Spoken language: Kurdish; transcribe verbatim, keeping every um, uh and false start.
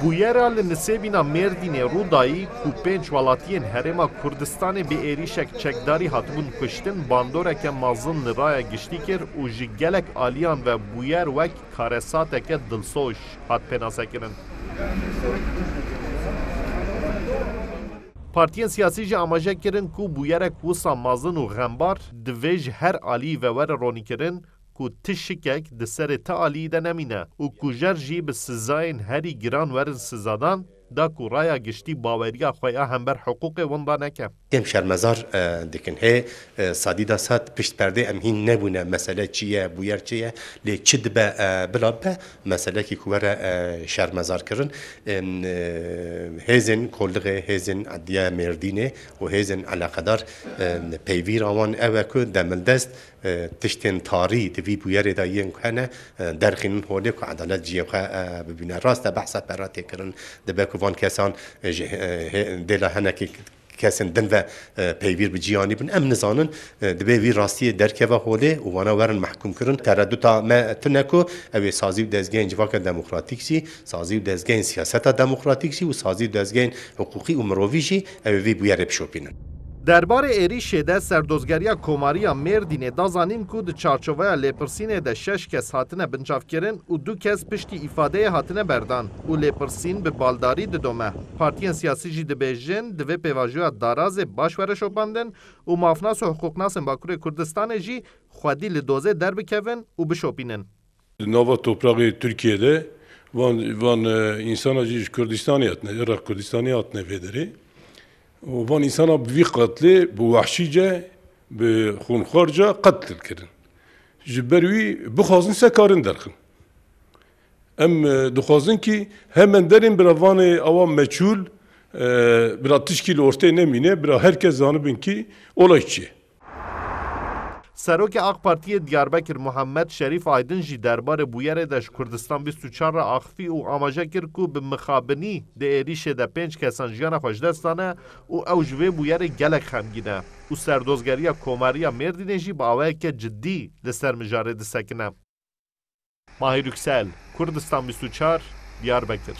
Bûyera li Nisêbîna Mêrdînê rû dayî ku pênc welatiyên Herêma Kurdistanê bi êrîşek çekdarî hatibûn kuştin, bandoreke mezin li raya giştî kir û ji gelek aliyan ve bûyer wek karesateke dilsoz hat pênasekirin. Partiyên siyasî jî amaje kirin ku bûyerek wisa mezin û xembar divê ji her alî ve were ronîkirin, ku ti şikek di serê ti aliyî de nemîne û kujer jî bi sizayên herî giran werin sizadan, da ku raya giştî baweriya xwe ya hember hiqûqê winda neke. Em şermezar, e, dikin. Hê, e, sadî da sed pişt perdê em hîn nebûne. Mesele çi ye, bûyer çi ye, lê çi dibe, e, bila be, meselekî ku were, e, şermezar kirin. Em, e, hêzên kolixê, hêzên edliya Mêrdînê û hêzên eleqedar, e, peyvîra wan ew e ku demildest, e, tiştên tarî di vî bûyerê de yên ku hene, e, derxînin holê ku edalet cihê xwe, e, bibîne. Rast e, behsa pera tê kirin, dibe ku van kesan, e, ji, e, hê-, dêla henekî kesên din ve, e, peyvîr bi cî anî bin. Em nizanin, e, dibê vî rastiyê derkeve holê û wana werin mehkûm kirin. Tereduta me tune ku ew ê sazî û dezgehên civaka demokratîk jî, sazî û dezgehên siyaseta demokratîk jî û sazî û dezgehên hiqûqî û mirovî jî ew ê vî bûyerê bişopînin. Derbarê êrîşê de Serdozgeriya Komariya Mêrdînê da zanîn ku di çarçoveya lêpirsînê de şeş kes hatine binçavkirin û du kes piştî îfadeyê hatine berdan û lêpirsîn bi baldarî didome. Partiyên siyasî jî dibêjin, divê pêvajoya darazê baş were şopandin û mafnas û hiqûqnasên Bakurê Kurdistanê jî xwedî li dozê derbikevin û bişopînin. Di nava topraxê Tirkiyê de van, van, e, însana jî ji Kurdistanê hatine, Iraq Kurdistanê hatine vê derê. Û van însana bi vî qetlê, bi wehşîce, bi xûnxwarca qetl kirin. Ji ber wî bixwazin se karin derxin. Em, e, dixwazin kî hemen derên bira vanê awa meçhûl, e, bira tişkî li ortê nemîne, bira her kes zanibin kî olay çi ye. Serokê AK Partiyê Diyarbekir Muhammed Şerîf Aydin jî derbarê bûyerê de ji Kurdistan bîst û çar re axifî û amaje kir ku bi mixabinî di êrîşê de pênc kesan jiyana xwe ji dest dane û ew ji vê bûyerê gelek xemgîn e û serdozgeriya Komariya Mêrdînê jî bi awayeke cidî li ser mijarê disekine. Mahir Yüksel, Kurdistan bîst û çar, Diyarbekir.